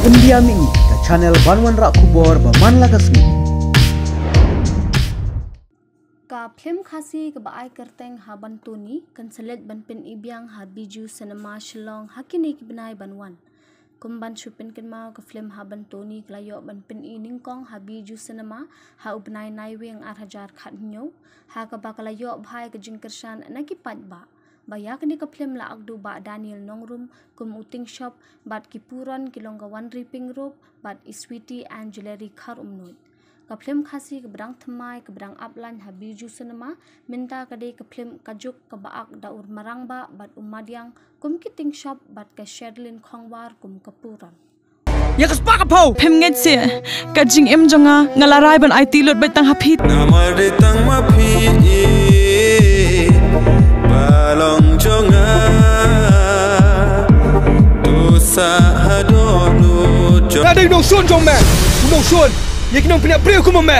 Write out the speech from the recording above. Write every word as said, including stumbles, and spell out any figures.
India Mini, ka channel ban wanrah khubor ba man la ka sngi. Ka phlim Khasi kaba ai kyrteng Ha Ban Tony kan sa leit ban pyni biang ha Bijou Cinema Shillong ha kine ki bnai ban wan. Kum ban shu pynkynmaw, ka phlim Ha Ban Tony ka la ïoh ban pyni nyngkong ha Bijou Cinema ha u bnai Naiwieng ar hajar khathynñiew, ha kaba ka la ïoh bha ïa ka jingkyrshan na ki paidbah. Ba ïa kane ka phlim la akduh Bah Daniel Nongrum kum u Tingshop, bad ki puron ki long ka Wanri Pyngrope bad i Sweety and Jewellery Kharumnuid. Ka phlim Khasi kaba dang thymmai kaba dang ap lain ha Bijou Cinema mynta ka dei ka phlim Ka Juk kaba ak da u Marangbah bad u Madiang kum ki Tingshop bad ka Sherlyn Khongwar kum ka puron. Ïa ka spah ka phew. Phim ngeit seh, ka jingim jong nga, nga la rai ban aiti lut beit tang ha phi. Namar dei tang ma phi, ba long jong nga. To sa ha dohnud jong. Nga dei u nongshun jong me, u nongshun ïa ki nongpynïap briew kum me.